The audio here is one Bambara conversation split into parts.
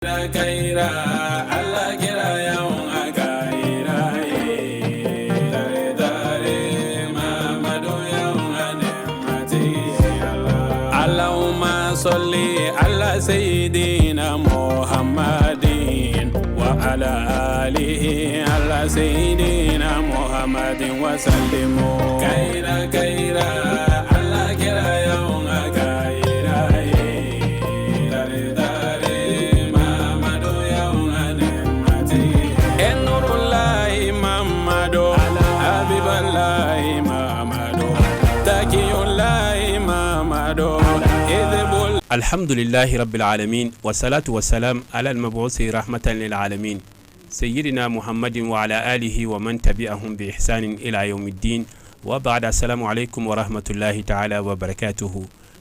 اللهم صل على سيدنا محمد وعلى آله على سيدنا محمد وسلم. Kayira kayira Ala kira y'anw ka kayira ye tare tare Mamadu y'anw ka nɛɛmatigi ye. Nurulayi Mamadu, Habibalayi Mamadu, Takiyulayi Mamadu. الحمد لله رب العالمين والصلاة والسلام على المبعوث رحمة للعالمين سيدنا محمد وعلى آله ومن تبعهم بإحسان إلى يوم الدين وبعد، السلام عليكم ورحمة الله تعالى وبركاته.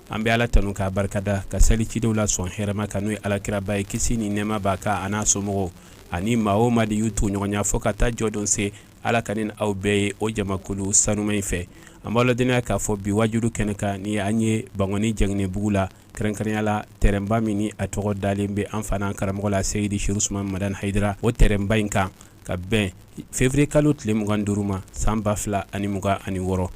An bɛ Ala tanu k'a barikada, ka sali cidenw la sɔn hɛrɛma kan, n'o ye alakiraba ye, kisi ni nɛɛma b'a kan, a n'a somɔgɔw ani maa o maa de y'u tugu ɲɔgɔn ɲɛ fo ka taa jɔ don se. Ala ka ni aw bɛɛ ye o jamakulu sanuma in fɛ. An b'aw ladɔnniya k'a fɔ bi wajulu kɛnɛ kan ni an ye Bankɔni Jɛngɛnɛbugu la, kɛrɛnkɛrɛnya la tɛrɛnba min ni a tɔgɔ dalen bɛ an fana karamɔgɔ la, Seyidi Serifu Usumani Madani Hayidara, o tɛrɛnba in kan ka bɛn février kalo tile 25 ma, san 2026.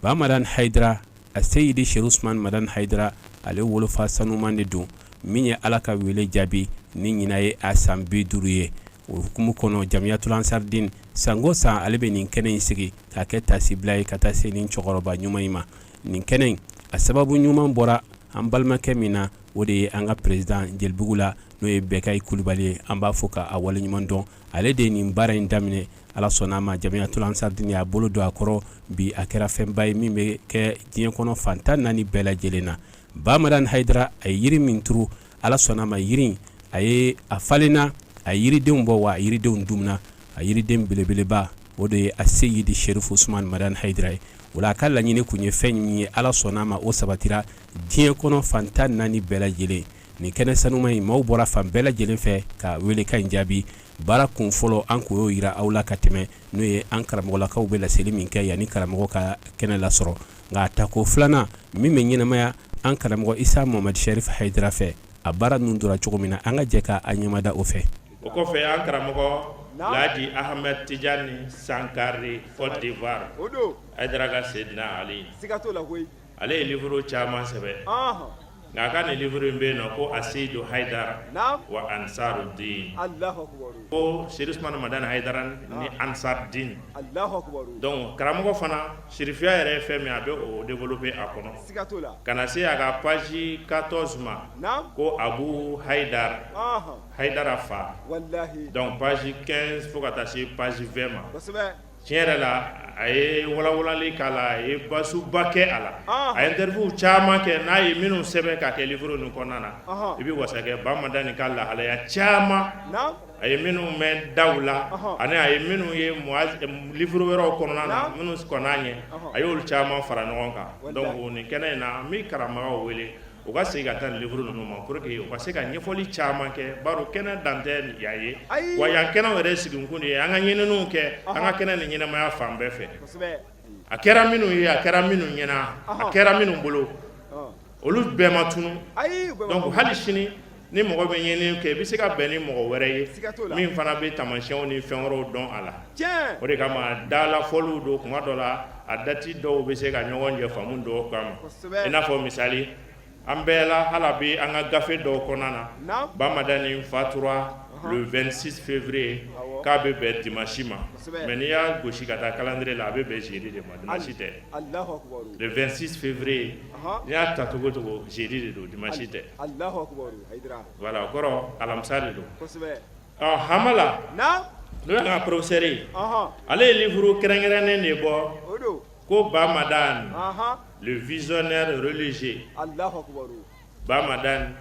Ba Madani Hayidara, a Seyidi Serifu Usumani Madani Hayidara, ale wolofa sanuman de don min ye Ala ka wele jaabi ni ɲinan ye a san 50 ye. O hukumu kɔnɔ, Jamiyatul Ansardin sanko san ale bɛ nin kɛnɛ in sigi k'a kɛ tasibila ye ka taa se nin cɛkɔrɔba ɲuman in ma. Nin kɛnɛ in a sababu ɲuman bɔra an balimakɛ min na, o de ye an ka président Jelibugu la, n'o ye Bɛkayi Kulubali ye. An b'a fɔ k'a waleɲuman dɔn. Ale de ye nin baara in daminɛ. Ala sɔnna a ma, Jamiyatul Ansardin y'a bolo don a kɔrɔ. Bi a kɛra fɛnba ye min bɛ kɛ diɲɛ kɔnɔ fan 14 bɛɛ lajɛlen na. Ba Madani Hayidara, a ye yiri min turu, Ala sɔnna a ma, yiri a ye a falenna, a yiridenw bɔ, wa a yiridenw dumuna. A yiriden belebeleba, o de ye a Seyidi Serifu Usumani Madani Hayidara ye. O la, a ka laɲini tun ye fɛn min ye, Ala sɔnna a ma, o sabatira diɲɛ kɔnɔ fan 14 bɛɛ lajɛlen. Nin kɛnɛ sanuma in, maaw bɔra fan bɛɛ lajɛlen fɛ ka welekan in jaabi. Baara kun fɔlɔ, an k'o y'o jira aw la ka tɛmɛ, n'o ye an karamɔgɔlakaw bɛ laseli min kɛ yanni karamɔgɔ ka kɛnɛ lasɔrɔ. Nka a tako filanan min bɛ ɲɛnamaya an karamɔgɔ Isa Mamadi Sɛrifu Hayidara fɛ, a baara ninnu tora cogo min na, an ka jɛ k'a ɲɛmada o fɛ. O kɔfɛ, an karamɔgɔ Laji Ahmed Tijani Sankare, Côte d'Ivoire, Hayidara ka Seydina Ali, ale ye livre caman sɛbɛn, nka a ka nin livre in bɛ yen nɔ ko Aseyidu Hayidara wa Ansarudin, ko Serifu Usumani Madani Hayidara ni Ansardin. Donc karamɔgɔ fana, sirifiya yɛrɛ ye fɛn min, a bɛ o développer a kɔnɔ ka na se a ka page 14 ma, ko Abu Hayidara, Hayidara fa. Donc page 15 fo ka taa se page 20 ma, tiɲɛ yɛrɛ la, a ye walawalali k'a la, a ye basuba kɛ a la, a ye interview caman kɛ n'a ye minnu sɛbɛn k'a kɛ livre ninnu kɔnɔna na. I bɛ wasa kɛ Ba Madani ka lahalaya caman, a ye minnu mɛn daw la ani a ye minnu ye livre wɛrɛw kɔnɔna na minnu kɔn'a ɲɛ, a y'olu caman fara ɲɔgɔn kan. Donc nin kɛnɛ in na, an bɛ karamɔgɔw wele u ka segin ka taa nin livre ninnu ma pour que u ka se ka ɲɛfɔli caman kɛ, baro kɛnɛ dan tɛ yan ye wa. Yan kɛnɛw yɛrɛ sigikun de ye an ka ɲininiw kɛ an ka kɛnɛ ni ɲɛnamaya fan bɛɛ fɛ. A kɛra minnu ye, a kɛra minnu ɲɛna, a kɛra minnu bolo, olu bɛɛ ma tunu. Donc hali sini, ni mɔgɔ bɛ ɲinini kɛ, i bɛ se ka bɛn ni mɔgɔ wɛrɛ ye min fana bɛ taamasiyɛnw ni fɛn wɛrɛw dɔn a la. O de kama dalafɔliw don. Kuma dɔ la, a date dɔw bɛ se ka ɲɔgɔn jɛ faamu dɔw kama. I n'a fɔ misali, an bɛɛ la, hali bi an ka gafe dɔw kɔnɔna na, Ba Madani fatura le 26 février, k'a bɛ bɛn dimanche ma. Mais n'i y'a gosi ka taa calendrier la, a bɛ bɛn jeudi de ma, dimanche tɛ. Le 26 février, n'i y'a ta cogo cogo, jeudi de don, dimanche tɛ. Voilà, o kɔrɔ alamisa de don. Ɔ Hamala, n'o y'an ka professeur ye, ale ye livre kɛrɛnkɛrɛnnen de bɔ ko Ba Madani, le visionnaire religieux. Ba Madani,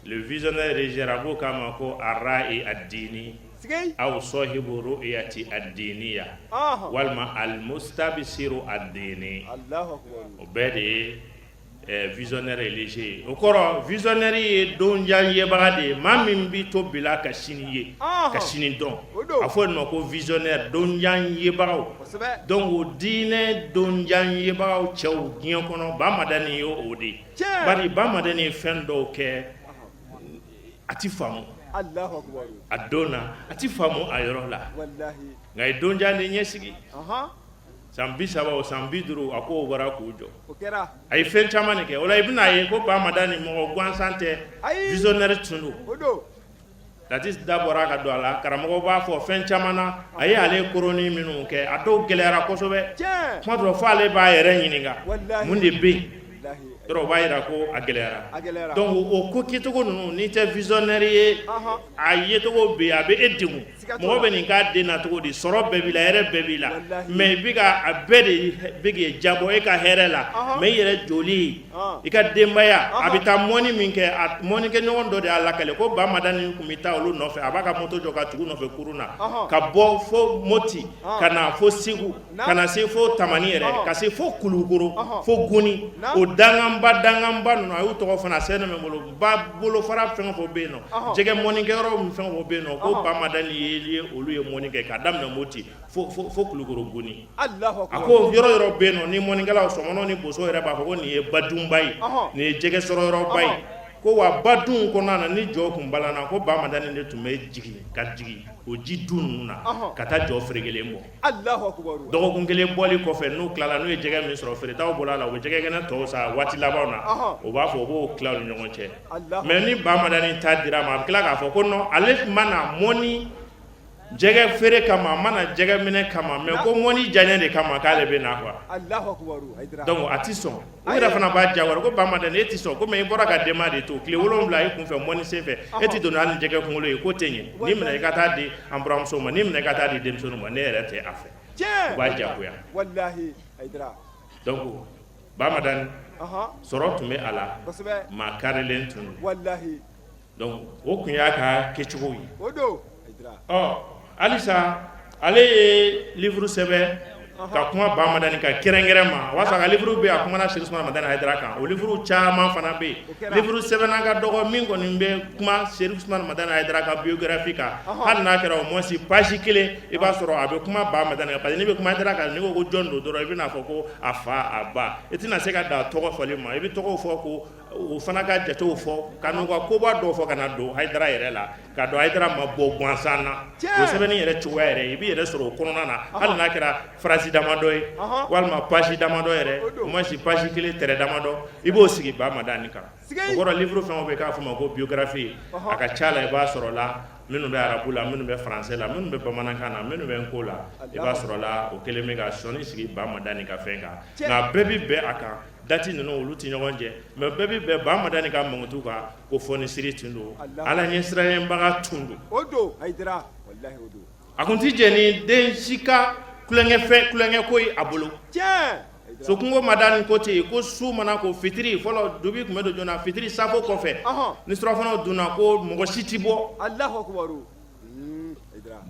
le visionnaire religieux, a b'o kama ko Arra'i ad-dini aw sahibu ru'yati ad-diniya walima al-mustabsiru ad-dini. O bɛɛ de ye visionnaire religieux ye. O kɔrɔ, visionnaire ye donjan yebaga de ye, maa min b'i to bila ka sini ye, ka sini dɔn. A fɔ nin ma ko visionnaire, donjan yebagaw. Donc o diinɛ donjan yebagaw cɛw diɲɛ kɔnɔ, Ba Madani ye o de ye, bari Ba Madani ye fɛn dɔw kɛ, a ti faamu. A don na a ti faamu a yɔrɔ la, nka a ye donjan de ɲɛsigi, san 30 o san 50, a k'o bɔra k'u jɔ. A ye fɛn caman de kɛ. O la i bɛna ye ko Ba Madani mɔgɔ gansan tɛ, visionnaire tun don. That is, da bɔra ka don a la, karamɔgɔ b'a fɔ fɛn caman na. A ye ale koroni minnu kɛ, a dɔw gɛlɛyara kosɛbɛ. Kuma dɔ fɔ, ale b'a yɛrɛ ɲininka mun de bɛ yen yɔrɔ, o b'a jira ko a gɛlɛyara. Donc o ko kɛcogo ninnu, n'i tɛ visionnaire ye, a yecogo bɛ yen, a bɛ e degun. Mɔgɔ bɛ nin k'a den na cogo di? Sɔrɔ bɛɛ b'i la, hɛrɛ bɛɛ b'i la, mais i bɛ ka a bɛɛ de bɛ k'i jabɔ e ka hɛrɛ la, mais i yɛrɛ joli, i ka denbaya, a bɛ taa mɔni min kɛ, a mɔnikɛɲɔgɔn dɔ de y'a lakale ko Ba Madani tun bɛ taa olu nɔfɛ. A b'a ka moto jɔ ka tugu nɔfɛ kurun na, ka bɔ fo Moti, ka na fo Segu, ka na se fo Tamani yɛrɛ, ka se fo Kulukoro, fo Guni. O danganba danganba ninnu, a y'u tɔgɔ fana sɛbɛn min bolo, ba bolofara fɛn o fɛn bɛ yen nɔ, jɛgɛ mɔnikɛyɔrɔ min fɛn o fɛn bɛ yen nɔ, ko Ba Madani ye olu ye mɔni kɛ k'a daminɛ Moti fo Kulukoro Guni. A ko yɔrɔ yɔrɔ bɛ yen nɔ ni mɔnikɛlaw, sɔmɔnɔ ni boso yɛrɛ b'a fɔ ko nin ye badunba ye, nin ye jɛgɛ sɔrɔ yɔrɔba ye, ko wa badun kɔnɔna na, ni jɔ kun balana, ko Ba Madani de tun bɛ jigin ka jigin o ji dun ninnu na ka taa jɔ ferekelen bɔ. Dɔgɔkun kelen bɔli kɔfɛ, n'u tilala, n'u ye jɛgɛ min sɔrɔ, feeretaw bɔra a la, u bɛ jɛgɛ kɛnɛ tɔw san waati laban na, u b'a fɔ u b'o tila u ni ɲɔgɔn cɛ. Mais ni Ba Madani ta dira a ma, a bɛ tila k'a fɔ ko non, ale ma na mɔni jɛgɛ feere kama, a ma na jɛgɛ minɛ kama, mais ko mɔni diyaɲɛ de kama k'ale bɛ na quoi. Donc a tɛ sɔn. U yɛrɛ fana b'a jagoya ko Ba Madani, e tɛ sɔn ko, mais i bɔra ka denba de to tile 7 i kunfɛ mɔni sen fɛ, e tɛ don hali jɛgɛ kunkolo ye, k'o tɛ ɲɛ. N'i minɛ i ka taa di an buramuso ma, n'i minɛ i ka taa di denmisɛnninw ma, ne yɛrɛ tɛ a fɛ. U b'a jagoya. Donc Ba Madani, sɔrɔ tun bɛ a la, maa karilen tun don. Donc o tun y'a ka kɛcogo ye. Ɔ halisa ale ye livre sɛbɛn ka kuma Ba Madani kan kɛrɛnkɛrɛn ma. O b'a sɔrɔ a ka livre bɛ yen, a kumana Chérif Ousmane Madani Haidara kan. O livre caman fana bɛ yen. Livre sɛbɛnna ka dɔgɔ min kɔni bɛ kuma Chérif Ousmane Madani Haidara ka biographie kan, hali n'a kɛra au moins page kelen, i b'a sɔrɔ a bɛ kuma Ba Madani kan. Parce que n'i bɛ kuma Haidara kan, n'i ko ko jɔn don dɔrɔn, i bɛna fɔ ko a fa, a ba, i tɛna se ka dan tɔgɔ fɔli ma. I bɛ tɔgɔw fɔ, ko o fana ka jatew fɔ, ka n'u ka koba dɔw fɔ, ka na don Hayidara yɛrɛ la, ka don Hayidara ma bɔ gansan na. O sɛbɛnni yɛrɛ cogoya yɛrɛ, i b'i yɛrɛ sɔrɔ o kɔnɔna na, hali n'a kɛra phrase damadɔ ye walima page damadɔ yɛrɛ, au moins page kelen tɛrɛ damadɔ, i b'o sigi Ba Madani kan. O kɔrɔ, livre fɛn o fɛn k'a fɔ ma ko biographie, a ka ca la, i b'a sɔrɔ la minnu bɛ arabu la, minnu bɛ français la, minnu bɛ bamanankan na, minnu bɛ nko la, i b'a sɔrɔ la o kelen bɛ ka sɔnni sigi Ba Madani ka fɛn kan. Nka bɛɛ bɛ bɛn a kan, date ninnu, olu tɛ ɲɔgɔn jɛ, mais bɛɛ bɛ bɛn Ba Madani ka mankutu kan ko fɔnisiri tun don, Ala ɲɛsiranɲɛbaga tun don. O don, Hayidara, walahi o don. A kun tɛ jɛn ni den si ka tulonkɛfɛn, tulonkɛ ko ye a bolo. Sokunko Madani ko ten ko su mana ko fitiri fɔlɔ, dubi tun bɛ don joona, fitiri safo kɔfɛ, ni surafanaw dunna, ko mɔgɔ si tɛ bɔ. Alahu akubaru.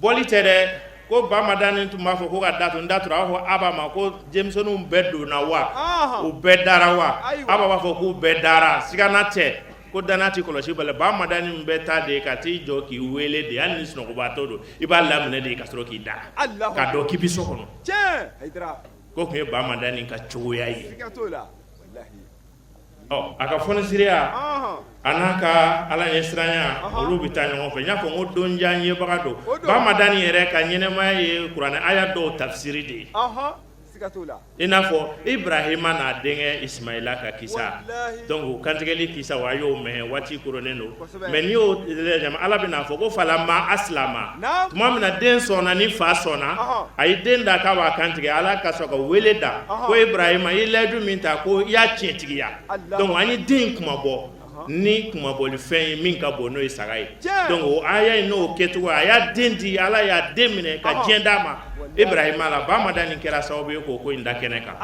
Bɔli tɛ dɛ. Ko Ba Madani tun b'a fɔ ko ka da tun da tura, a b'a fɔ Aba ma ko denmisɛnninw bɛɛ donna wa, u bɛɛ dara wa? Aba b'a fɔ k'u bɛɛ dara, sigana tɛ, ko danaya tɛ kɔlɔsi bali. Ba Madani bɛ taa de ka t'i jɔ k'i wele de, hali ni sunɔgɔbaatɔ don, i b'a laminɛ de ka sɔrɔ k'i da k'a dɔn k'i bɛ so kɔnɔ. K'o tun ye Ba Madani ka cogoya ye. Ɔ a ka fɔnisiriya a n'a ka Ala ɲɛsiranya, olu bɛ taa ɲɔgɔn fɛ. N y'a fɔ n ko donjan yebaga don. Ba Madani yɛrɛ ka ɲɛnɛmaya ye kuranɛ aya dɔw tafsiri de ye, i n'a fɔ Ibrahima n'a denkɛ Ismaila ka kisa. Donc kantigɛli kisa, a y'o mɛn, waati koronnen don, mais n'i y'o Ala bɛn'a fɔ ko falamma aslama, tuma min na den sɔnna ni fa sɔnna, a ye den da k'a b'a kantigɛ, Ala ka sɔrɔ ka wele da ko Ibrahima, i ye layidu min ta, ko i y'a tiɲɛtigiya. Donc an ye den kunmabɔ ni kunmabɔlifɛn ye min ka bon, n'o ye saga ye. Donc o aya in, n'o kɛcogo, a y'a den di, Ala y'a den minɛ ka diɲɛ d'a ma Ibrahima la. Ba Madani kɛra sababu ye k'o ko in da kɛnɛ kan.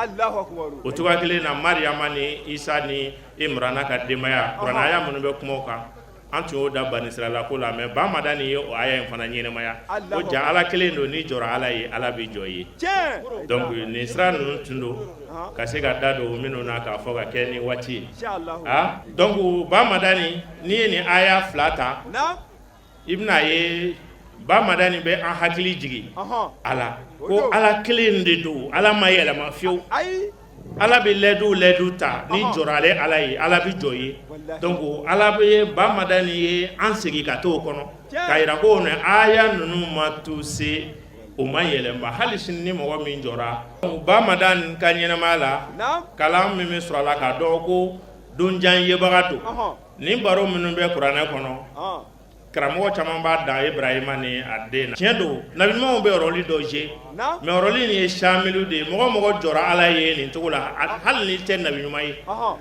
O cogoya kelen na, Mariyama ni Isa ni Imrana ka denbaya, kuranɛ aya minnu bɛ kuma o kan, an tun y'o da banisirala ko la, mais Ba Madani ye o aya in fana ɲɛnamaya ko ja Ala kelen don, n'i jɔra Ala ye, Ala b'i jɔ i ye. Donc nin sira ninnu tun don ka se ka da don minnu na k'a fɔ ka kɛ ni waati ye. Ah, donc Ba Madani, n'i ye nin aya fila ta, i bɛna ye Ba Madani bɛ an hakili jigin a la ko Ala kelen de don, Ala ma yɛlɛma fiyewu. Ala bɛ lɛdu lɛdu ta n'i jɔra ale Ala ye, Ala bɛ jɔ i ye. Donc Ala bɛ Ba Madani ye an segin ka t'o kɔnɔ k'a jira ko nin aya ninnu ma tuse, o ma yɛlɛma hali sini ni mɔgɔ min jɔra Ba Madani ka ɲɛnamaya la, kalan min bɛ sɔrɔ a la k'a dɔn ko donjan yebaga don. Nin baro minnu bɛ kuranɛ kɔnɔ, karamɔgɔ caman b'a dan Ibrahima ni a den na. Tiɲɛ don, nabiɲumanw bɛ rôle dɔ jouer, mais rôle nin ye samilu de ye. Mɔgɔ mɔgɔ jɔra Ala ye nin cogo la, hali n'i tɛ nabiɲuman ye,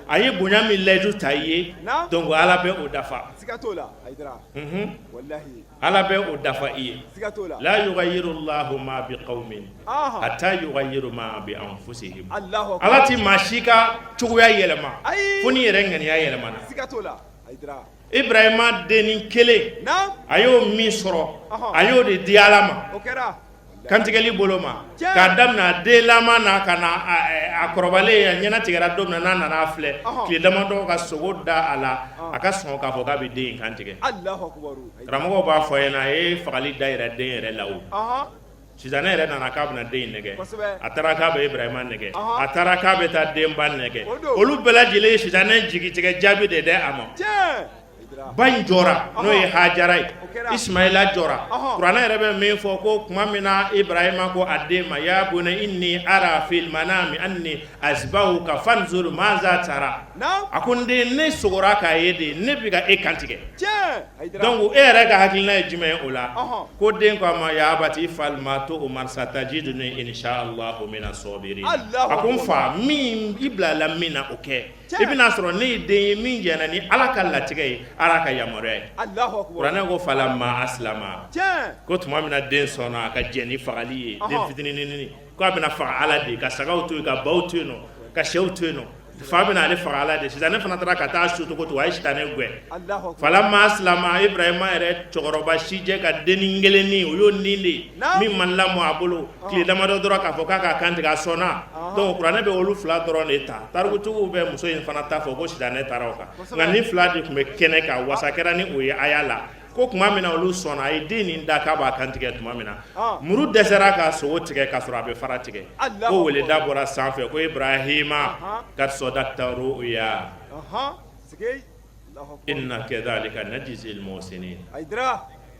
a ye bonya min layidu ta i ye, donc Ala bɛ o dafa. Siga t'o la, Hayidara. Walahi. Ala bɛ o dafa i ye. Siga t'o la. La yugayiru Allahu ma bi qawmin hatta yugayiru ma bi anfusihim. Alahu akibaru. Ala tɛ maa si ka cogoya yɛlɛma fo n'i yɛrɛ ŋaniya yɛlɛmana. Siga t'o la, Hayidara. Ibrahima dennin kelen, a y'o min sɔrɔ, a y'o de di Ala ma. O kɛra. Kantigɛli bolo ma, k'a daminɛ a denlama na ka na a kɔrɔbalen, a ɲɛnatigɛra don min na, n'a nana a filɛ tile damadɔ ka sogo da a la, a ka sɔn k'a fɔ k'a bɛ den in kantigɛ. Karamɔgɔw b'a fɔ a ɲɛna, a ye fagali da yɛrɛ den yɛrɛ la o. Sitanɛ yɛrɛ nana k'a bɛna den in nɛgɛ, a taara k'a bɛ Ibrahima nɛgɛ, a taara k'a bɛ taa denba nɛgɛ. Olu bɛɛ lajɛlen ye sitanɛ jigitigɛ jaabi de dɛ a ma. Ba in jɔra, n'o ye Hajara ye, Ismaila jɔra. Kuranɛ yɛrɛ bɛ min fɔ ko tuma min na Ibrahima ko a den ma, ya bunayya inni ara fil manami anni azbahuka fanzur maza tara. A ko n den, ne sogora k'a ye de ne bɛ ka e kantigɛ. Donc e yɛrɛ ka hakilina ye jumɛn ye o la? Ko den ko a ma, ya abati ifal ma tu'mar satajiduni insha Allahu mina sabirin. A ko n fa, min i bilala min na, o kɛ. I bɛna sɔrɔ ne ye den ye min jɛnna ni Ala ka latigɛ ye, Ala ka yamaruya ye. Kuranɛ ko falamma aslama, ko tuma min na den sɔnna a ka jɛn ni fagali ye, den fitinin ko a bɛna faga Ala de ye, ka sagaw to yen, ka baw to yen nɔ, ka sɛw to yen nɔ, fa bɛna ale faga Ala de. Sitanɛ fana taara ka taa su cogo cogo, a ye sitanɛ gɛn. Falamma aslama, Ibrahima yɛrɛ cɛkɔrɔba sijɛ ka dennin kelennin, o y'o nin de ye min ma lamɔ a bolo tile damadɔ dɔrɔn k'a fɔ k'a k'a kantigɛ, a sɔnna. Donc kuranɛ bɛ olu fila dɔrɔn de ta. Tarikutigiw bɛ muso in fana ta fɔ ko sitanɛ taara o kan, nka nin fila de tun bɛ kɛnɛ kan, wasa kɛra ni o ye aya la. Ko tuma min na olu sɔnna, a ye den nin da k'a b'a kantigɛ tuma min na, muru dɛsɛra ka sogo tigɛ ka sɔrɔ a bɛ fara tigɛ. Ko weleda bɔra sanfɛ ko Ibrahima kad sadakta ruya inna kadhalika najzil muhsinin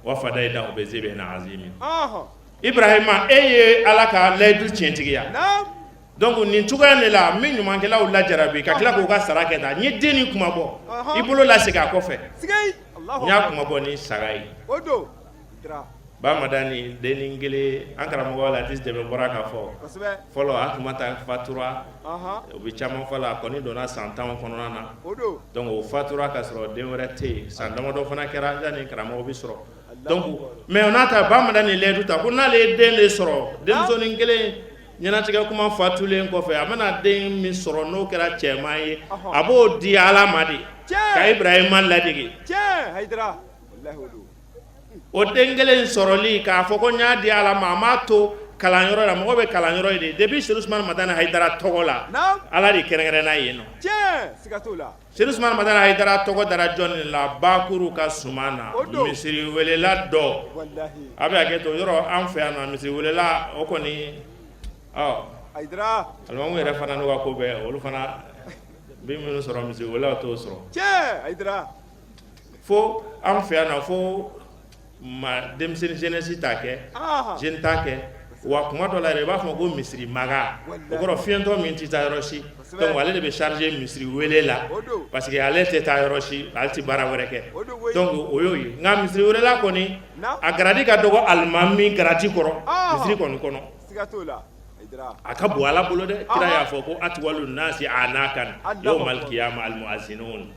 wa fadaynahu bi zibhin azimin. Ibrahima, e ye Ala ka layidu tiɲɛtigiya. Donc nin cogoya de la n bɛ ɲumankɛlaw lajarabi ka tila k'u ka sara kɛ tan. N ye den nin kunmabɔ, i bolo lasegin a kɔfɛ, n y'a kunmabɔ ni saga ye. Ba Madani dennin kelen, an karamɔgɔ Latisi Dɛmɛ bɔra k'a fɔ fɔlɔ, a tun ta fatura, o bɛ caman fɔ la, a kɔni donna san 10 kɔnɔna na. Donc o fatura ka sɔrɔ den wɛrɛ tɛ yen. San damadɔ fana kɛra yanni karamɔgɔ bɛ sɔrɔ. Donc mais o n'a ta, Ba Madani layidu ta ko n'ale ye den de sɔrɔ, denmusonin kelen ɲɛnatigɛ kuma fatulen kɔfɛ, a bɛna den min sɔrɔ, n'o kɛra cɛman ye, a b'o di Ala ma de, ka Ibrahima ladege. O den kelen sɔrɔli k'a fɔ ko n y'a di Ala ma, a m'a to kalanyɔrɔ la. Mɔgɔ bɛ kalanyɔrɔ ye de depuis Sedu Usumani Madani Hayidara tɔgɔ la, Ala de kɛrɛnkɛrɛnna yen nɔ. Sedu Usumani Madani Hayidara tɔgɔ dara jɔn de la? Bakuru ka suman na, misiri welela dɔ. A bɛ hakɛ to yɔrɔ, an fɛ yan nɔ, misiri welela o kɔni, ɔ alimamu yɛrɛ fana n'u ka ko bɛɛ, olu fana bɛ minnu sɔrɔ, misiri welelaw t'o sɔrɔ. Fo an fɛ yan nɔ, fo ma denmisɛnnin jeunesse t'a kɛ, jeune t'a kɛ wa. Kuma dɔ la yɛrɛ, i b'a fɔ ko misiri maga, o kɔrɔ fiyɛntɔ min tɛ taa yɔrɔ si. Donc ale de bɛ chargé misiri wele la, parce que ale tɛ taa yɔrɔ si, ale tɛ baara wɛrɛ kɛ. Donc o y'o ye. Nka misiri welela kɔni, a garadi ka dɔgɔ alimami garadi kɔrɔ misiri kɔni kɔnɔ. A ka bon Ala bolo dɛ. Kira y'a fɔ ko atwalu nasi anakan yawmal qiyama al muazinun.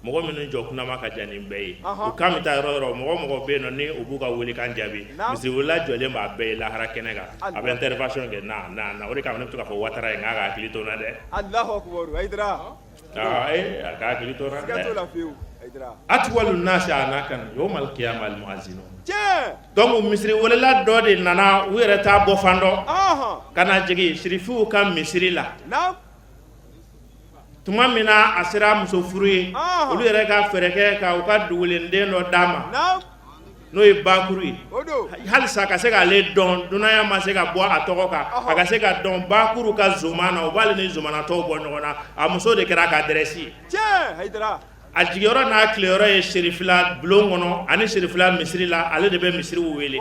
Mɔgɔ minnu jɔ kunnama ka jan ni bɛɛ ye, u kan bɛ taa yɔrɔ yɔrɔ, mɔgɔ mɔgɔ bɛ yen nɔ ni u b'u ka welekan jaabi, misiri welela jɔlen b'a bɛɛ ye lahara kɛnɛ kan, a bɛ intervention kɛ na na na. O de kama ne bɛ to k'a fɔ Watara ye n k'a ka hakili to n na dɛ. Alahu akibaru Hayidara. Aa ee, a ka hakili to n na dɛ. Siga t'o la fiyewu Hayidara. Atwalu nasi anakan yawmal qiyama al muazinun. Tiɲɛ. Donc misiri welela dɔ de nana, u yɛrɛ t'a bɔ fan dɔn, ka na jigin sirifiw ka misiri la. Naamu. Tuma min na a sera muso furu ye, olu yɛrɛ ka fɛɛrɛ kɛ ka u ka dugulenden dɔ d'a ma. N'o ye bakuru ye, halisa ka se k'ale dɔn, dunanya ma se ka bɔ a tɔgɔ kan, a ka se ka dɔn bakuru ka zoman na, o b'ale ni zomanatɔw bɔ ɲɔgɔn na. A muso de kɛra a ka adresse ye. A jigiyɔrɔ n'a tileyɔrɔ ye Serifila bulon kɔnɔ ani Serifila misiri la, ale de bɛ misiriw wele.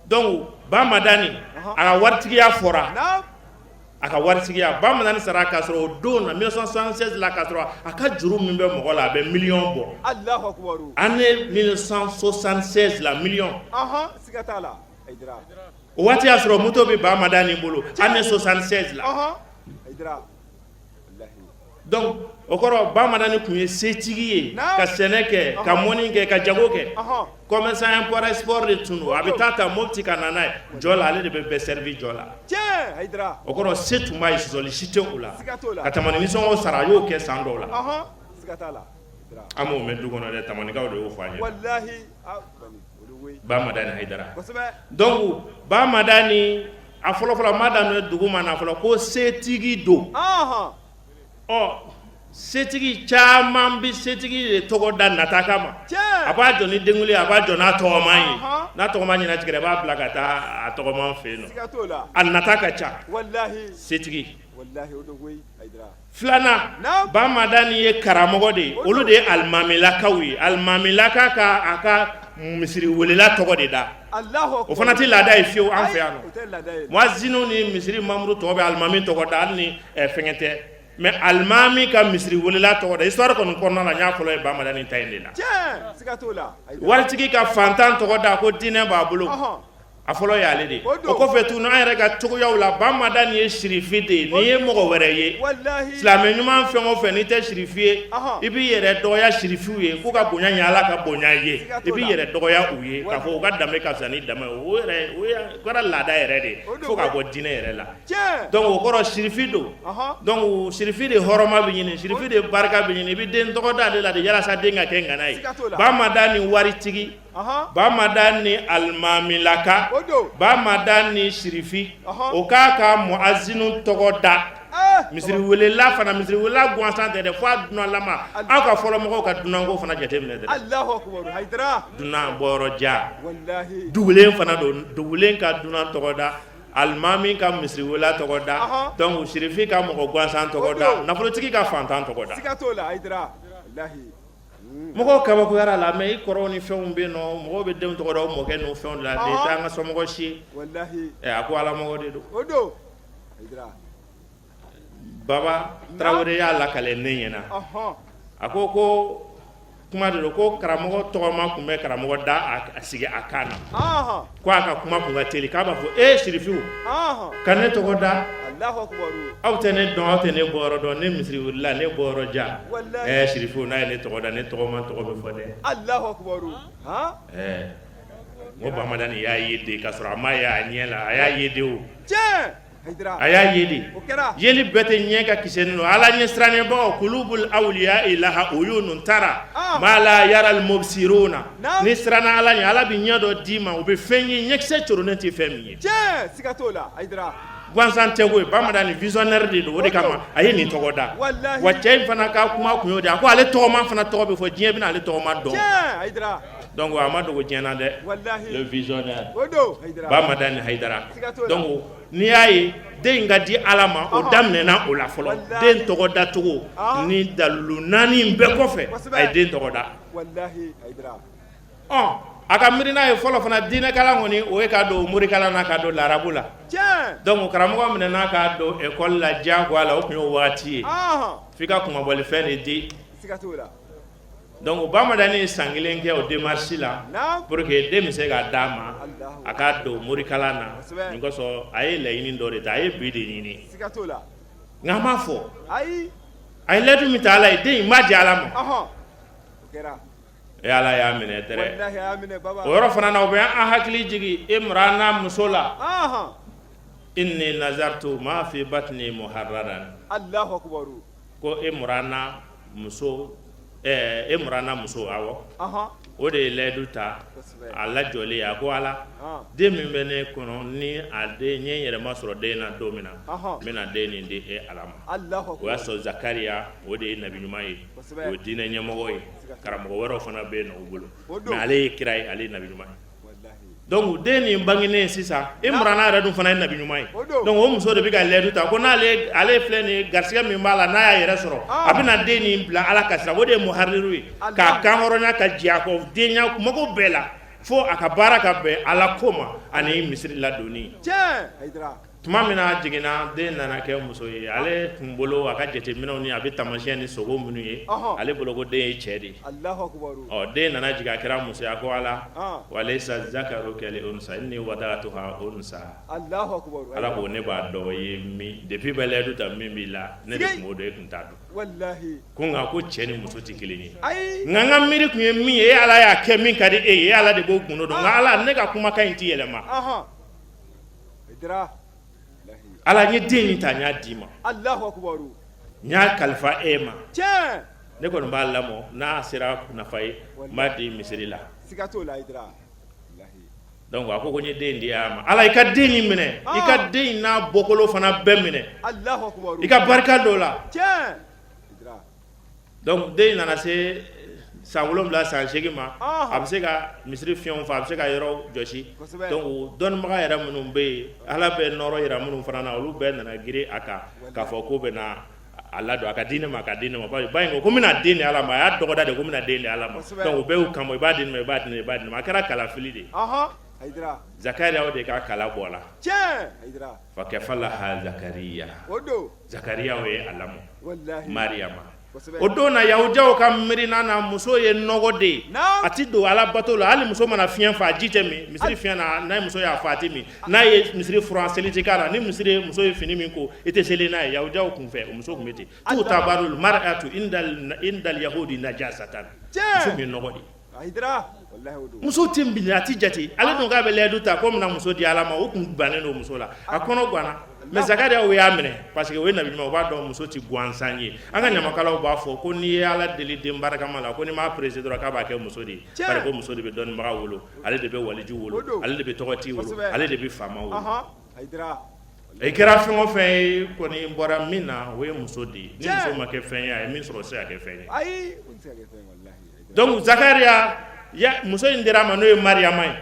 Donc Bamadani, a ka waritigiya fɔra, a ka waritigiya. Bamadani sara k'a sɔrɔ o don na 1976 la, k'a sɔrɔ a ka juru min bɛ mɔgɔ la, a bɛ miliyɔn bɔ. Année 1976 la, miliyɔn. O waati y'a sɔrɔ moto bɛ Bamadani bolo, année 76 la. Donc o kɔrɔ, Bamadani tun ye setigi ye, ka sɛnɛ kɛ, ka mɔni kɛ, ka jago kɛ. Commerçant import export de tun don. A bɛ taa ta Mopti ka na n'a ye jɔ la, ale de bɛ bɛɛ servi jɔ la. O kɔrɔ, se tun b'a ye, sɔsɔli si tɛ o la. Ka tamani nisɔngɔ sara, a y'o kɛ san dɔw la. An m'o mɛn du kɔnɔ dɛ, tamanikaw de y'o fɔ an ye. Bamadani Hayidara. Donc Bamadani, a fɔlɔfɔlɔ ma daminɛ dugu ma na fɔlɔ ko setigi don. Ɔ, setigi caman bɛ setigi de tɔgɔ da nata kama. A b'a jɔ ni denkuli, a b'a jɔ n'a tɔgɔma ye. N'a tɔgɔma ɲɛnatigɛra, a b'a bila ka taa a tɔgɔma fɛ yen nɔ. A nata ka ca setigi. Filanan, Bamadani ye karamɔgɔ de ye. Olu de ye alimamilakaw ye. Alimamilaka ka a ka misiri welela tɔgɔ de da. O fana tɛ laada ye fiyewu an fɛ yan nɔ. Muaziniw ni misiri mamuru tɔw bɛ alimami tɔgɔ da, hali ni fɛngɛ tɛ. Mais alimami ka misiri welela tɔgɔ da, histoire kɔni kɔnɔna la, n y'a fɔlɔ ye Bamadani ta in de la. Waritigi ka fantan tɔgɔ da ko diinɛ b'a bolo, a fɔlɔ y'ale de ye. O kɔfɛ tun, an yɛrɛ ka cogoyaw la, Bamadani ye sirifi de ye. N'i ye mɔgɔ wɛrɛ ye, silamɛ ɲuman fɛn o fɛn, n'i tɛ sirifi ye, i b'i yɛrɛ dɔgɔya sirifiw ye k'u ka bonya ye Ala ka bonya ye. I b'i yɛrɛ dɔgɔya u ye k'a fɔ u ka danbe ka fisa ni danbe ye. O yɛrɛ, o kɛra laada yɛrɛ de ye fo ka bɔ diinɛ yɛrɛ la. Donc o kɔrɔ, sirifi don. Donc sirifi de hɔrɔma bɛ ɲini, sirifi de barika bɛ ɲini. I bɛ den tɔgɔ da ale la de yalasa den ka kɛ ŋana ye. Bamadani waritigi, Bamadani alimamilaka, Bamadani sirifi, o k'a ka muazinu tɔgɔ da. Misiri welela fana, misiri welela gansan tɛ dɛ, fo a dunanlama. Aw ka fɔlɔmɔgɔw ka dunanko fana jateminɛ dɛ. Dunan bɔyɔrɔ ja dugulen fana don, dugulen ka dunan tɔgɔ da, alimami ka misiri welela tɔgɔ da, donc sirifi ka mɔgɔ gansan tɔgɔ da, nafolotigi ka fantan tɔgɔ da. Mɔgɔw kabakoyara la, mais i kɔrɔw ni fɛnw bɛ yen nɔ, mɔgɔw bɛ denw tɔgɔ da u mɔkɛ n'u fɛnw de la. Nin tɛ an ka somɔgɔ si ye. A ko Ala mɔgɔ de don. Baba Tarawele y'a lakale ne ɲɛna. A ko ko kuma de don ko karamɔgɔ tɔgɔma tun bɛ karamɔgɔ da a sigi a kan na, ko a ka kuma tun ka teli, k'a b'a fɔ: e sirifiw ka ne tɔgɔ da, aw tɛ ne dɔn, aw tɛ ne bɔyɔrɔ dɔn, ne misiri welela, ne bɔyɔrɔ ja. Ɛɛ, sirifiw, n'a ye ne tɔgɔ da, ne tɔgɔma tɔgɔ bɛ fɔ dɛ. Ɛɛ, n ko Bamadani y'a ye de, k'a sɔrɔ a ma ye a ɲɛ la, a y'a ye de. O a y'a ye de. Yeli bɛɛ tɛ ɲɛ ka kisɛ ninnu. Ala ɲɛ sirannebagaw, kulubul awliya laha uyunun tara ma la yaral mubsiruna. Ni siranna Ala ɲɛ, Ala bɛ ɲɛ dɔ d'i ma, u bɛ fɛn ye ɲɛkisɛ coronnen tɛ fɛn min ye. Gansan tɛ koyi, Bamadani visionnaire de don. O de kama a ye nin tɔgɔ da. Wa cɛ in fana ka kuma kun y'o de ye. A ko ale tɔgɔma fana tɔgɔ bɛ fɔ, diɲɛ bɛna ale tɔgɔma dɔn. Donc a ma dogo diɲɛ na dɛ, le visionnaire Bamadani Hayidara. Donc n'i y'a ye den in ka di Ala ma, o daminɛna o la fɔlɔ. Den tɔgɔ dacogo ni dalilu naani in bɛɛ kɔfɛ, a ye den tɔgɔ da. Ɔ, a ka miirina ye fɔlɔ fana, diinɛkalan kɔni, o ye ka don morikalan na, ka don larabu la. Donc karamɔgɔ minɛna ka don école la diyagoya la. O tun y'o waati ye, f'i ka kunmabɔlifɛn de di. Donc Bamadani ye san kelen kɛ o démarche la pour que den bɛ se ka d'a ma, a ka don morikalan na. Nin kosɔn a ye laɲini dɔ de ta, a ye bi de ɲini, nka a m'a fɔ. A ye layidu min ta Ala ye, den in b'a di Ala ma. E Ala y'a minɛ dɛrɛ. O yɔrɔ fana na, o bɛ an hakili jigin Imrana muso la: inni nazartu ma fi batni muharraran. Ko Imrana muso, Imrana muso, awɔ. O de ye layidu ta a lajɔlen a ko Ala den min bɛ ne kɔnɔ ni a den n ye n yɛrɛ masɔrɔ den na don min na n bɛna den nin di e Ala ma o y'a sɔrɔ Zakariya o de ye nabi ɲuman ye o ye diinɛ ɲɛmɔgɔ ye karamɔgɔ wɛrɛw fana bɛ yen u bolo mais ale ye kira ye ale ye nabi ɲuman ye donc den nin bangenen sisan Imurana yɛrɛ dun fana ye nabi ɲuman ye donc o muso de bɛ ka layidu ta ko n'ale ale filɛ nin ye garisɛgɛ min b'a la n'a y'a yɛrɛ sɔrɔ a bɛna den nin bila Ala ka sira o de ye muhariru ye k'a kanhɔrɔnya ka jɛ a kɔ denya mago bɛɛ la fo a ka baara ka bɛn Ala ko ma ani misiri ladonni tuma min na a jiginna den nana kɛ muso ye ale tun bolo a ka jateminɛw ni a bɛ taamasiyɛn ni sogo minnu ye ale bolo ko den ye cɛ de ye ɔ den nana jigin a kɛra muso ye a ko ala walayisa zakaru kal unsa inni wadatuha unsa ala ko ne b'a dɔn ye min depuis bɛ layidu ta min b'i la ne de tun b'o dɔn e tun t'a dɔn ko nka ko cɛ ni muso tɛ kelen ye nka n ka miiri tun ye min ye e ala y'a kɛ min ka di e ye e ala de b'o gundo dɔn nka ala ne ka kumakan in tɛ yɛlɛma Ala n ye den in ta n y'a d'i ma n y'a kalifa e ma ne kɔni b'a lamɔ n'a sera nafa ye n b'a di misiri la donc a ko n ye den di a ma ala i ka den in minɛ i ka den in n'a bɔkolo fana bɛɛ minɛ i ka barika don a la Donc den nana se san 7 san 8 ma a bɛ se ka misiri fiɲɛw fa a bɛ se ka yɔrɔ jɔsi donc dɔnnibaga yɛrɛ minnu bɛ yen Ala bɛ nɔɔrɔ jira minnu fana na olu bɛɛ nana girin a kan k'a fɔ k'u bɛna a ladon a ka di ne ma a ka di ne ma ba in ko ko n bɛna den di Ala ma a y'a dɔgɔda de ko n bɛna den di Ala ma donc u bɛɛ y'u kan bɔ i b'a di ne ma i b'a di ne ma i b'a di ne ma a kɛra kalafili de ye Zakariya o de ka kala bɔra fa kafalaha Zakariya Zakariya o ye a lamɔ Mariyama o don na yahudiyaw ka miirina na muso ye nɔgɔ de ye a tɛ don ala bato la hali muso mana fiɲɛ fa ji tɛ min misiri fiɲɛ na n'a muso y'a fa a tɛ min n'a ye misiri furan seli tɛ k'a la ni misiri muso ye fini min ko i tɛ seli n'a ye yahudiyaw kun fɛ o muso tun bɛ ten tu'tabarul mar'atu indal yahudi najasatan muso tun ye nɔgɔ de ye muso tɛ minɛ a tɛ jate ale dun k'a bɛ layidu ta ko bɛna muso di ala ma o tun bannen don muso la a kɔnɔ ganna mais Zakariya o y'a minɛ parce que o ye nabi ɲuman o b'a dɔn muso tɛ gansan ye an ka ɲamakalaw b'a fɔ ko n'i ye ala deli den barikama la ko n'i m'a pressé dɔrɔn k'a b'a kɛ muso de ye bari ko muso de bɛ dɔnnibaga wolo ale de bɛ waliju wolo ale de bɛ tɔgɔtigi wolo ale de bɛ faama wolo i kɛra fɛn o fɛn ye kɔni bɔra min na o ye muso de ye ni muso ma kɛ fɛn ye a ye min sɔrɔ o tɛ se ka kɛ fɛn ye donc Zakariya ya muso in dira a ma n'o ye Mariyama ye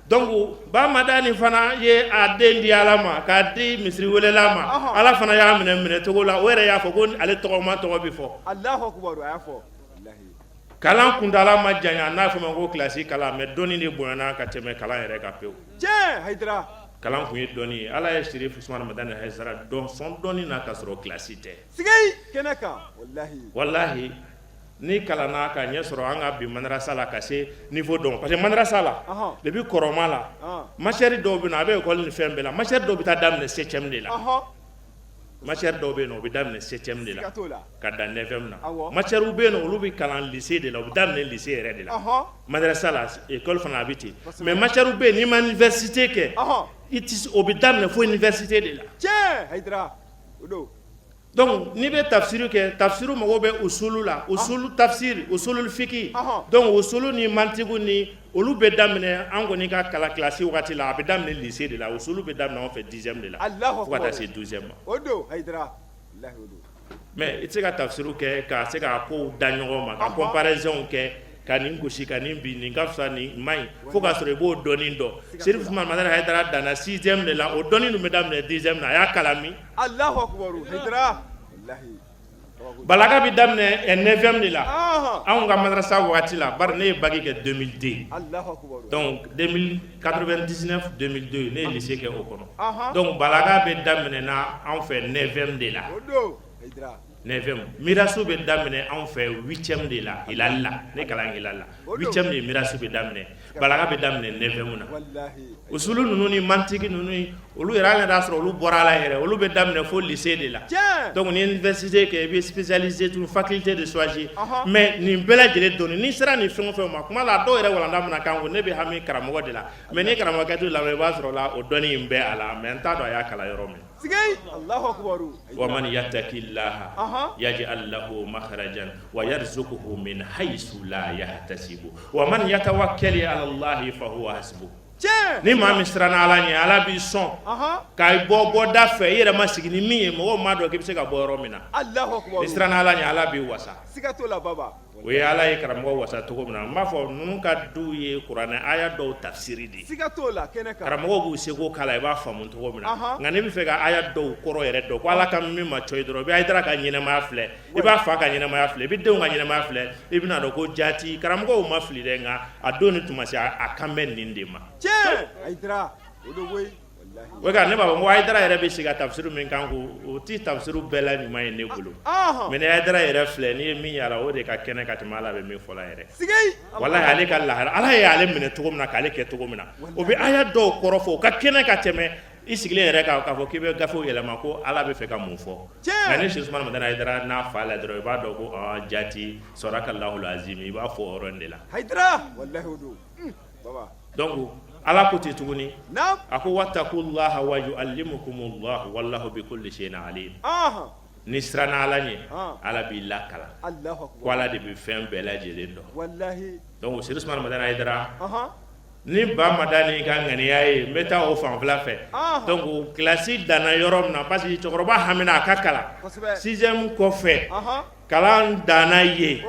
donc ba Madani fana ye a den di Ala ma k'a di misiri welela ma Ala fana y'a minɛ minɛ cogo la o yɛrɛ y'a fɔ ko ale tɔgɔma tɔgɔ bɛ fɔ kalan kuntaala ma janya n'a fɔ ma ko kilasi kalan mais dɔnni de bonyana ka tɛmɛ kalan yɛrɛ kan pewu kalan kun ye dɔnni ye Ala ye Sirifu Usumani Madani Hayidara dɔn sɔn dɔnni na ka sɔrɔ kilasi tɛ walahi N'i kalanna ka ɲɛ sɔrɔ an ka bi madarasa la ka se niveau dɔ parce que madarasa la depuis kɔrɔma la matière dɔw bɛ na a bɛ école ni fɛn bɛɛ la matière dɔw bɛ taa daminɛ septième de la matière dɔw bɛ yen o bɛ daminɛ septième de la ka dan neuvième na matière bɛ yen olu bɛ kalan lycée de la u bɛ daminɛ lycée yɛrɛ de la madarasa la école fana a bɛ ten mais matière bɛ yen n'i ma université kɛ i tɛ o bɛ daminɛ fo université de la Donc n'i bɛ tafsiru kɛ tafsiru mago bɛ usulu la usulu tafsir usulul fiki donc usulu ni mantiku ni olu bɛ daminɛ an kɔni ka kalan kilasi waati la a bɛ daminɛ lycée de la usulu bɛ daminɛ anw fɛ dixième de la fo ka taa se douzième ma mais i tɛ se ka tafsiru kɛ ka se ka kow da ɲɔgɔn ma ka comparaison kɛ ka nin gosi ka nin bin nin ka fisa nin man ɲi fo k'a sɔrɔ i b'o dɔnni dɔn Serifu Usumani Madani Hayidara danna sixième de la o dɔnni dun bɛ daminɛ dixième na a y'a kalan min Alahu akibaru Hayidara walahi balaga bɛ daminɛ neuvième de la anw ka madrasa waati la bari ne ye bac kɛ 2002 Alahu akibaru donc 99 2002 ne ye lycée kɛ o kɔnɔ donc balaga bɛ daminɛ na anw fɛ neuvième de la o don Hayidara neuvième mirasu bɛ daminɛ anw fɛ huitième de la Hilal la ne kalan Hilal la huitième de mirasu bɛ daminɛ balaga bɛ daminɛ neuvième na usulu ninnu ni mantiki ninnu olu yɛrɛ hali n'a sɔrɔ olu bɔra a la yɛrɛ olu bɛ daminɛ fo lycée de la donc ni université kɛ i bɛ spécialisé tun faculté de choisir mais nin bɛɛ lajɛlen dɔnni n'i sera nin fɛn o fɛn ma kuma la dɔw yɛrɛ walanda mana k'an kun ne bɛ hami karamɔgɔ de la mais ni karamɔgɔkɛ t'u lamɛn i b'a sɔrɔ la o dɔnni in bɛ a la mais n t'a dɔn a y'a kalan yɔrɔ min. Wa man yattaqillaha yaj'al lahu makhrajan wa yarzuqhu min haythu la yahtasibu wa man yatawakkal ala Allahi fa huwa hasbuh. Ni maa min siranna Ala ɲɛ, Ala b'i sɔn k'a bɔ bɔda fɛ i yɛrɛ ma sigi ni min ye, mɔgɔw m'a dɔn k'i bɛ se ka bɔ yɔrɔ min na. N'i siranna Ala ɲɛ, Ala b'i wasa. O ye Ala ye karamɔgɔ wasa cogo min na, n b'a fɔ ninnu ka du ye kuranɛ aya dɔw tafsiri de ye. Karamɔgɔw b'u seko k'a la, i b'a faamu cogo min na. Nka n'i bɛ fɛ ka aya dɔw kɔrɔ yɛrɛ dɔn, ko Ala ka min ma cɔ dɔrɔn, i bɛ Hayidara ka ɲɛnamaya filɛ, i b'a fa ka ɲɛnamaya filɛ, i bɛ denw ka ɲɛnamaya filɛ, i bɛna dɔn ko jaati karamɔgɔw ma fili dɛ, nka a don ni tuma se a kan bɛ nin de ma. Hayidara, o don koyi. O ne b'a fɔ ko Hayidara yɛrɛ bɛ sigi ka tafsiru min kan ko o tɛ tafsiru bɛɛ la ɲuman ye ne bolo, mais ni Hayidara yɛrɛ filɛ, n'i ye min y'a la, o de ka kɛnɛ ka tɛmɛ Ala bɛ min fɔ la yɛrɛ. Walahi ale ka lahara, Ala ye ale minɛ cogo min na, k'ale kɛ cogo min na, o bɛ aya dɔw kɔrɔ fɔ o ka kɛnɛ ka tɛmɛ i sigilen yɛrɛ kan k'a fɔ k'i bɛ gafew yɛlɛma ko Ala bɛ fɛ ka mun fɔ. Nka ni Sɛki Usumani Madani Hayidara n'a fa la dɔrɔn, i b'a dɔn ko jaati sadakalahul azim, i b'a fɔ o yɔrɔ in de la. Hayidara, walahi o don. Donc Ala ko ten tuguni, a ko wattaqullaha wa yuallimukumullahu wallahu bikulli shay'in alim. N'i siranna Ala ɲɛ, Ala b'i lakalan, ko Ala de bɛ fɛn bɛɛ lajɛlen dɔn. Donc Sɛki Usumani Madani Hayidara ni Ba Madani ka ŋaniya ye, n bɛ taa o fanfɛla fɛ. Donc kilasi danna yɔrɔ min na, parce que cɛkɔrɔba hamina a ka kalan sixième kɔfɛ, kalan danna yen.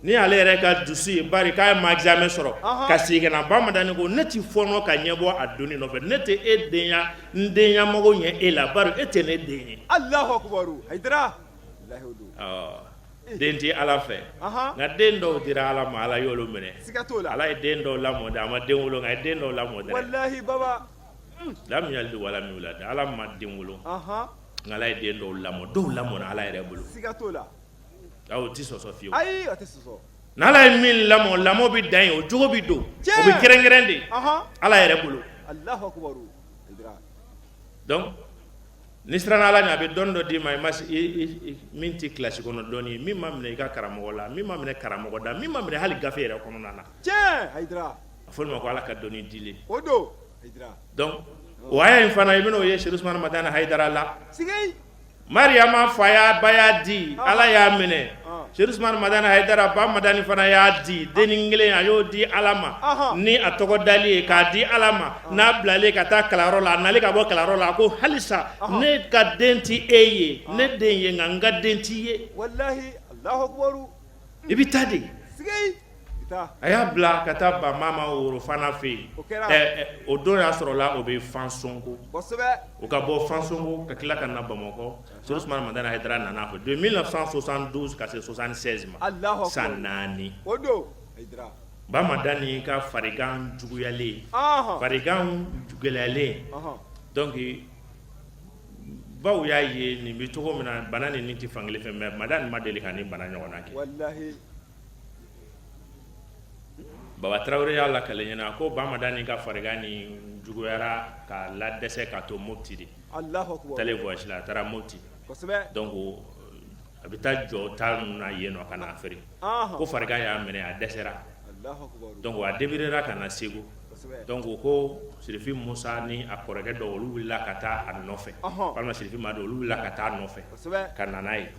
Ni ale yɛrɛ ka dusu ye, bari k'a ma examen sɔrɔ ka segin ka na, Ba Madani ko ne tɛ fɔɔnɔ ka ɲɛbɔ a donni nɔfɛ, ne tɛ e denya n denya mago ɲɛ e la, bari e tɛ ne den ye. Alahu akibaru Hayidara. Den tɛ Ala fɛ, nka den dɔw dira Ala ma, Ala y'olu minɛ. Siga t'o la. Ala ye den dɔw lamɔ dɛ, a ma den wolo, nka a ye den dɔw lamɔ dɛ. Walahi baba. Lam yalid walam yulad, Ala ma den wolo, nka Ala ye den dɔw lamɔ, dɔw lamɔna Ala yɛrɛ bolo. Siga t'o la. O tɛ sɔsɔ fiyewu. Ayi, a tɛ sɔsɔ. N'Ala ye min lamɔ, lamɔ bɛ dan yen, o jogo bɛ don, o bɛ kɛrɛnkɛrɛn de Ala yɛrɛ bolo. Alahu akibaru Hayidara. Donc n'i siranna Ala ɲɛ, a bɛ dɔnni dɔ d'i ma, i ma min tɛ kilasi kɔnɔ dɔnni ye, min ma minɛ i ka karamɔgɔ la, min ma minɛ karamɔgɔ da, min ma minɛ hali gafe yɛrɛ kɔnɔna na. Tiɲɛ Hayidara. A fɔ o ma ko Ala ka dɔnni dilen. O don Hayidara. Donc o aya in fana, i bɛn'o ye Sɛki Usumani Madani Hayidara la. Sigei. Mariama fa y'a ba y'a di, Ala y'a minɛ. Sɛki Usumani Madani Hayidara ba Madani fana y'a di, dennin kelen a y'o di Ala ma ni a tɔgɔ dali ye, k'a di Ala ma n'a bilalen ka taa kalanyɔrɔ la, a nalen ka bɔ kalanyɔrɔ la, a ko halisa ne ka den tɛ e ye, ne den ye, nka n ka den t'i ye. Walahi, Alahu akibaru. I bɛ taa de. A y'a bila ka taa ba mama Worofana fɛ yen. O don y'a sɔrɔ la o bɛ Fansonko, o ka bɔ Fansonko ka tila ka na Bamakɔ. Sɛki Usumani Madani Hayidara nana fɛ de 1972 ka se 76 ma, san 4. Ba Madani ka farigan juguyalen, farigan gɛlɛyalen, donc baw y'a ye nin bɛ cogo min na, bana nin tɛ fankelen fɛ, mais Madani ma deli ka nin bana ɲɔgɔnna kɛ. Baba Tarawele y'a lakale ɲɛna ko Ba Madani ka farigan nin juguyara k'a la dɛsɛ k'a to Mopti de. Taalen voyage la, a taara Mopti. Donc a bɛ taa jɔ ta ninnu na yen nɔ ka n'a feere. Ko farigan y'a minɛ, a dɛsɛra. Donc a débrouillera ka na Segu. Donc ko Sirifi Musa ni a kɔrɔkɛ dɔw, olu wulila ka taa a nɔfɛ, walima Sirifi Madu, olu wulila ka taa a nɔfɛ ka na n'a ye.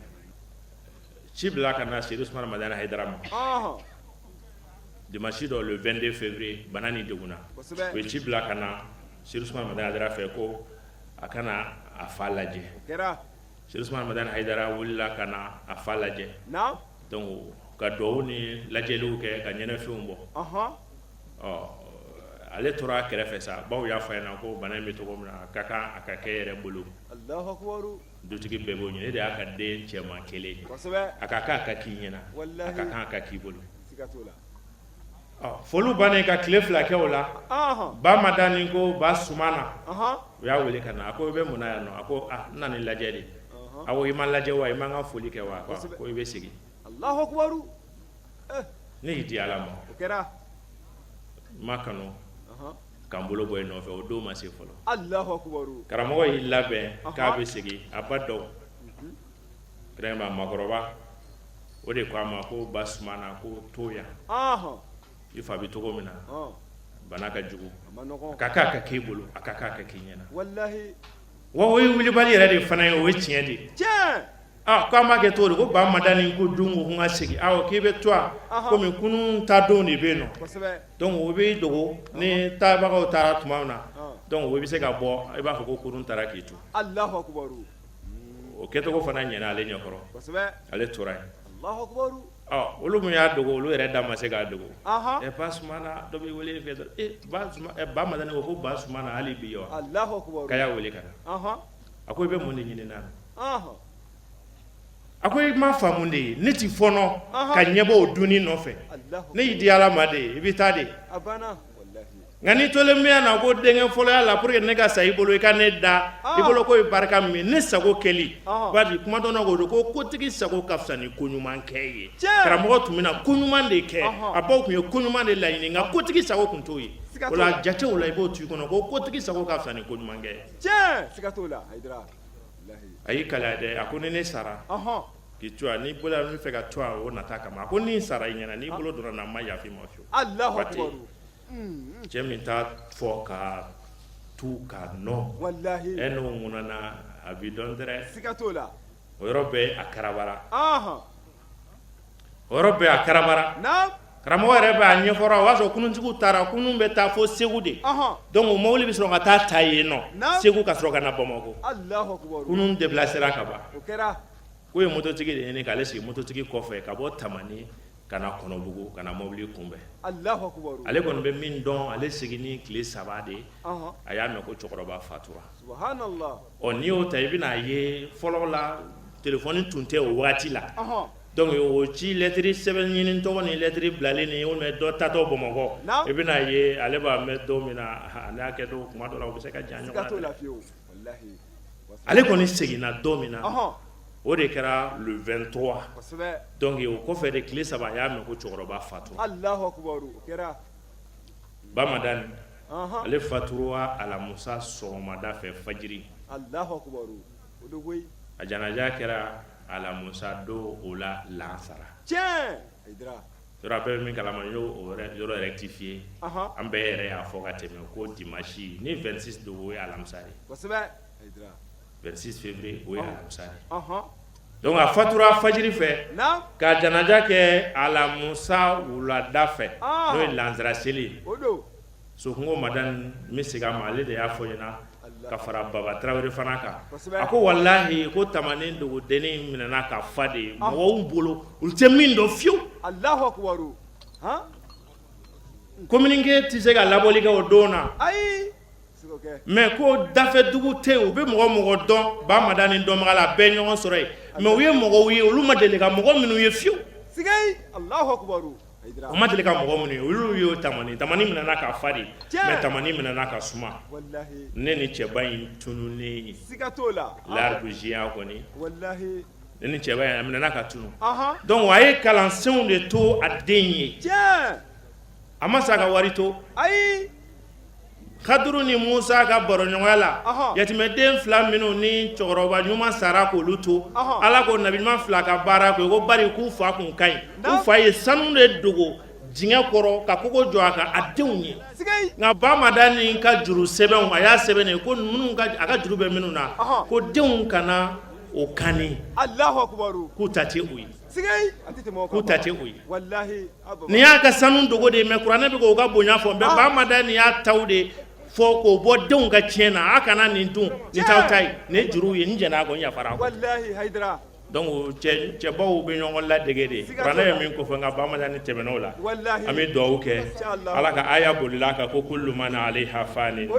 Ci bila ka na Sɛki Usumani Madani Hayidara ma. Dimanche dɔ, le 22 février, bana nin degunna. U ye ci bila ka na Sɛki Usumani Madani Hayidara fɛ ko a ka na a fa lajɛ. Sɛki Usumani Madani Hayidara wulila ka na a fa lajɛ. Donc ka dugawu ni lajɛliw kɛ, ka ɲɛnɛfinw bɔ. Ɔ, ale tora a kɛrɛfɛ sa, baw y'a fɔ a ɲɛna ko bana in bɛ cogo min na, a ka kan a ka kɛ yɛrɛ bolo. Dutigi bɛɛ b'o ɲini, e de y'a ka den cɛman kelen ye, a ka kan a ka k'i ɲɛna, a ka kan a ka k'i bolo. Ɔ, foliw bannen ka tile 2 kɛ o la, ba Madani ko ba Sumana, u y'a wele ka na, a ko i bɛ mun na yan nɔ? A ko aa, n nana i lajɛ de. A ko i ma lajɛ wa, i ma n ka foli kɛ wa? Ko i bɛ segin. Ne y'i di Ala ma, n ma kanu ka n bolo bɔ i nɔfɛ, o don ma se fɔlɔ. Karamɔgɔ y'i labɛn k'a bɛ segin, a ba dɔn kɛrɛnkɛrɛn makɔrɔba, o de ko a ma ko ba Sumana, ko to yan, i fa bɛ cogo min na, bana ka jugu, a ka kan a ka k'i bolo, a ka kan a ka k'i ɲɛna. Wa o ye wulibali yɛrɛ de fana ye, o ye tiɲɛ de ye. Aa, ko an b'a kɛ cogo di? Ko Ba Madani ko dun ko n ka segin. Awɔ, k'i bɛ to yan komi kunun ta don de bɛ yen nɔ. Donc o b'i dogo ni taabagaw taara tuma min na, donc o bɛ se ka bɔ, i b'a fɔ ko kurun taara k'i to. O kɛcogo fana ɲɛna ale ɲɛkɔrɔ, ale tora yen. Olu min y'a dogo, olu yɛrɛ da ma se k'a dogo. Ɛ, Ba Sumana, dɔ b'i wele fɛ dɔrɔn. Ba Madani ko ko Ba Sumana hali bi wa? K'a y'a wele ka na. A ko i bɛ mun de ɲini na? A ko i ma faamu de ye, ne ti fɔɔnɔ ka ɲɛbɔ o dunni nɔfɛ. Ne y'i di Ala ma de ye, i bɛ taa de. Nka n'i tolen bɛ yan na ko denkɛ fɔlɔya la, pour que ne ka sa i bolo, i ka ne da i bolo k'o ye barika min ye, ne sago kɛli. Bari kuma dɔn ko don ko kotigi sago ka fisa ni ko ɲuman kɛ ye. Karamɔgɔ tun bɛna ko ɲuman de kɛ, a baw tun ye ko ɲuman de laɲini, nka kotigi sago tun t'o ye. O la jatew la, i b'o to i kɔnɔ ko kotigi sago ka fisa ni ko ɲuman kɛ ye. A y'i kali dɛ, a ko ni ne sara k'i to yan, n'i bolo n bɛ fɛ ka to yan o nata kama, a ko ni n sara i ɲɛna, n'i bolo donna n na, n ma yafa i ma fiyewu. Cɛ min t'a fɔ ka tu ka nɔ e n'o ŋunana, a b'i dɔn dɛrɛ. Siga t'o la. O yɔrɔ bɛɛ a karabara, o yɔrɔ bɛɛ a karabara. Karamɔgɔ yɛrɛ bɛ a ɲɛfɔra, o y'a sɔrɔ kununtigiw taara, kunun bɛ taa fo Segu de, donc o mobili bɛ sɔrɔ ka taa ta yen nɔ Segu ka sɔrɔ ka na Bamakɔ. Kunun déplacera ka ban. K'u ye mototigi de ɲini k'ale sigi mototigi kɔfɛ ka bɔ Tamani ka na Kɔnɔbugu ka na mobili kunbɛn. Ale kɔni bɛ min dɔn, ale seginni tile 3 de, a y'a mɛn ko cɛkɔrɔba fatura. Ɔ, n'i y'o ta, i bɛna a ye fɔlɔ la, téléphone tun tɛ o waati la. Donc o ci lɛtiri sɛbɛn ɲini tɔgɔ ni lɛtiri bilalen ni walima dɔ tatɔ Bamakɔ, i bɛna a ye ale b'a mɛn don min na, a n'a kɛ don kuma dɔ la, u bɛ se ka jan ɲɔgɔn na. Ale kɔni seginna don min na, o de kɛra le 23. Donc o kɔfɛ de, tile 3, a y'a mɛn ko cɛkɔrɔba fatura. Ba Madani, ale fatura alamusa sɔgɔmada fɛ fajiri. A janaja kɛra alamusa don o la lansara. Yɔrɔ a bɛɛ bɛ min kalama, n y'o yɔrɔ rectifier. An bɛɛ yɛrɛ y'a fɔ ka tɛmɛ ko dimanche ni 26 don, o ye alamisa de ye. 26 février, o ye alamisa de ye. Donc a fatura fajiri fɛ ka janaja kɛ alamusa wulada fɛ, n'o ye lansara seli ye. Sokunko Madani, n bɛ segin a ma, ale de y'a fɔ ɲɛna ka fara Baba Tarawele fana kan. A ko walahi, ko Tamani dogodennin minɛna ka fa de ye mɔgɔw bolo, olu tɛ min dɔn fiyewu. Communiqué tɛ se ka labɔli kɛ o don na, mais ko dafɛ dugu tɛ yen, u bɛ mɔgɔ mɔgɔ dɔn Ba Madani dɔnbaga la, bɛɛ ɲɔgɔn sɔrɔ yen, mais u ye mɔgɔw ye, olu ma deli ka mɔgɔ minnu ye fiyewu. O ma deli ka mɔgɔ minnu ye, olu y'o Tamani. Tamani minɛna ka fa de, mais Tamani minɛna ka suma. Ne ni cɛba in tununnen ye laribuziya kɔni, ne ni cɛba in a minɛna ka tunu. Donc a ye kalansenw de to a den ye, a ma sa ka wari to. Ayi. Kaduru ni Musa ka baroɲɔgɔnya la, yatimɛden fila minnu ni cɛkɔrɔba ɲuman sara k'olu to, Ala ko nabi ɲuman fila ka baara ko bari k'u fa kun ka ɲi, u fa ye sanu de dogo dingɛ kɔrɔ ka kogo jɔ a kan a denw ye. Nka Ba Madani ka juru sɛbɛnw, a y'a sɛbɛn de ko minnu a ka juru bɛ minnu na, ko denw kana o kani, k'u ta tɛ o ye. K'u ta tɛ o ye. Nin y'a ka sanu dogo de ye, mais kuranɛ bɛ k'o ka bonya fɔ, mais Ba Madani y'a taw de fɔ k'o bɔ denw ka tiɲɛ na. A kana nin dun, nin t'aw ta ye, nin ye juruw ye, n jɛn'a kɔ, n yafara a kɔ. Donc cɛbaw bɛ ɲɔgɔn ladege de, kuranɛ ye min ko fɔ, nka Ba Madani tɛmɛn'o la. An bɛ dugawu kɛ Ala ka aya bolila kan ko kullu man alayha fanin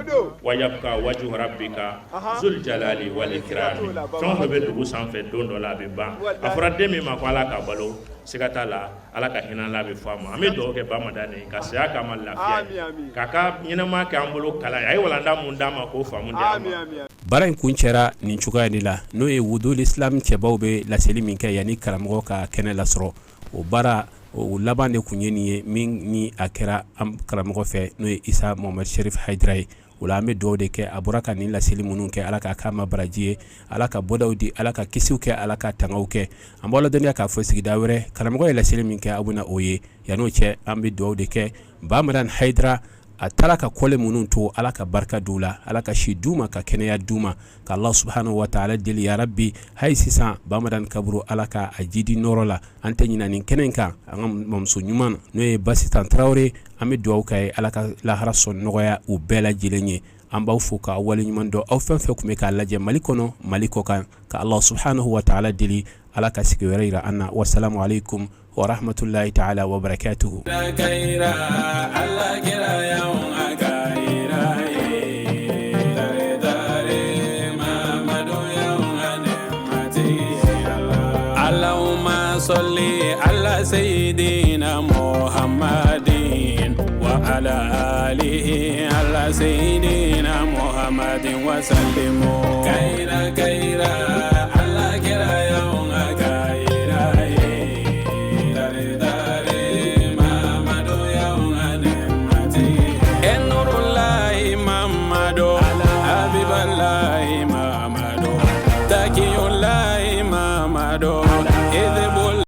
wa yabqa wajhu rabbika zul jalali wal ikrami. Fɛn o fɛn bɛ dugu sanfɛ, don dɔ la a bɛ ban. A fɔra den min ma ko Ala ka balo, siga t'a la, Ala ka hinɛ la bɛ fɔ a ma. An bɛ dugawu kɛ Ba Madani ka saya k'a ma lafiya ye, k'a ka ɲɛnama kɛ an bolo kalan ye, a ye walanda mun d'an ma, k'o faamu di an ma. Baara in kuncɛra nin cogoya de la, n'o ye Wudul Islam cɛbaw bɛ laseli min kɛ yanni karamɔgɔ ka kɛnɛ lasɔrɔ. O baara o laban de tun ye nin ye, min ni a kɛra an karamɔgɔ fɛ, n'o ye Isa Mohamɛd Sherif Hayidara ye. O la an bɛ dugawu de kɛ, a bɔra ka nin laseli minnu kɛ, Ala k'a k'a ma baraji ye, Ala ka bɔdaw di, Ala ka kisiw kɛ, Ala ka tangaw kɛ. An b'aw ladɔnniya k'a fɔ sigida wɛrɛ karamɔgɔ ye laseli min kɛ, aw bɛna o ye. Yann'o cɛ, an bɛ dugawu de kɛ Ba Madani Hayidara. A taara ka kɔle minnu to, Ala ka barika d'u la, Ala ka si d'u ma, ka kɛnɛya d'u ma, ka Allah subhanahu wa taala deli ya rabbi. Hali sisan Bamadan kaburu, Ala ka a jidi nɔɔrɔ la. An tɛ ɲinɛ nin kɛnɛ kan, an ka mamuso ɲuman, n'o ye Basitan Tarawele. An bɛ dugawu k'a ye, Ala ka lahara sɔn nɔgɔya u bɛɛ lajɛlen ye. An b'aw fo k'aw waleɲuman dɔn, aw fɛn fɛn tun bɛ k'a lajɛ Mali kɔnɔ, Mali kɔ kan, ka Allah subhanahu wa taala deli, Ala ka sigi wɛrɛ jira an na. Wasalamu aleykum wa rahmatulahi taala wa barakatuhu. Allahumma salli ala sayyidina Muhammadin wa ala alihi ala sayyidina Muhammadin wa sallimu kayira kayira ala kira ya kayira dare dare Mamadu ya nemati enurulahi Mamadu Habiballahi.